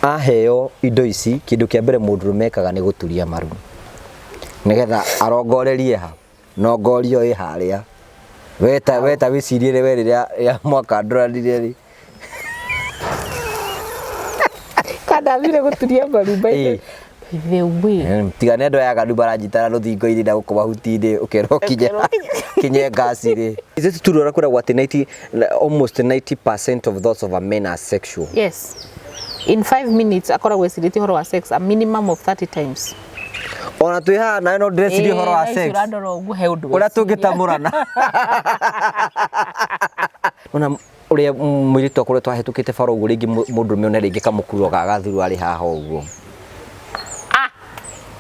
Aheo indo ici, kĩndũ kĩa mbere mũndũrũme ekaga nĩ gũturia maru nĩgetha arongorerie ha nongorio ĩ harĩa weta weta wĩcirie we rĩrĩa ya mwaka ndũranire rĩ. Kandathire gũturia maru by the the way. Tiga nĩ andũ aya aganu maranyitana rũthingo-inĩ na gũkũ mahuti-inĩ ũkerwo kinye kinye ngasi rĩ. Is it true ũrĩa kwĩragwo atĩ 90, almost 90% of thoughts of a men are sexual? Yes. In 5 minutes akoragwo ecirĩtie ũhoro wa sex a minimum of 30 times. Ona twĩ haha nawe no ndĩreciria ũhoro wa sex. Ũrandora ũguo he ũndũ ũrĩa tũngĩtamũrana. Ona ũrĩa mũirĩtu akoretwo ahĩtũkĩte bara ũguo rĩngĩ mũndũrũme one rĩngĩ kamũkuro ga gathuru arĩ haha ũguo. Ah!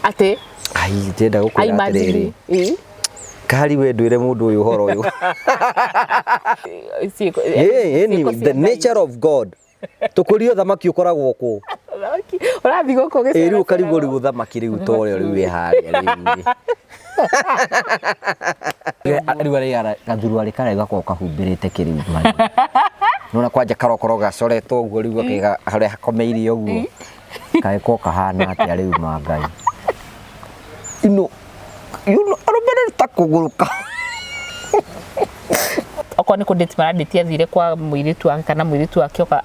Atĩ? Ai, ndĩrenda gũkwĩra atĩrĩrĩ. Ĩĩ. Kari we ndwĩre mũndũ ũyũ ũhoro ũyũ. Ciĩko The cia Ngai. nature of God. Tũkũrio thamaki ũkoragwo kũ? Thamaki. Ũrathiĩ gũkũ Ĩ rĩu ũkarigwo ũgĩceraceragwo. rĩu ũthamaki rĩu ta ũrĩa rĩu wĩ harĩa rĩu. Rĩu arĩa gathuruarĩ karĩa gakoragwo kahumbĩrĩte kĩrĩu. Nona kwanja karokoro gacoretwo ũguo rĩu akaiga harĩa hakomeire ũguo. Kaĩ ko kahana atĩa rĩu ma Ngai. Ino arũme rĩu ta kũgũrũka. Okorwo nĩ kũndĩti marandĩti athire kwa mũirĩtu wake kana mũirĩtu wake oka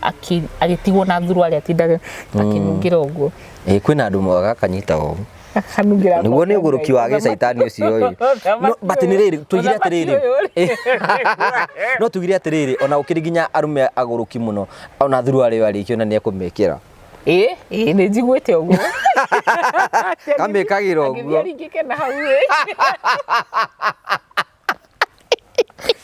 agĩtigwo na thuruarĩ atindaga akĩnungĩra ũguo. Ĩ kwĩna andũ gakanyita ũũ. Akanungĩra. Nĩguo nĩ ũgũrũki wa gĩcaitani ũcio ĩ. No, but nĩ rĩrĩ tũigire atĩrĩrĩ. No tugire atĩrĩrĩ ona gũkĩrĩ nginya arũme agũrũki mũno ona thuruarĩ ĩyo arĩkia ona nĩ ekũmĩkĩra. Ĩ ĩ nĩ njiguĩte ũguo. Kamĩkagĩra ũguo. Agĩthiĩ aringĩke na hau ĩ.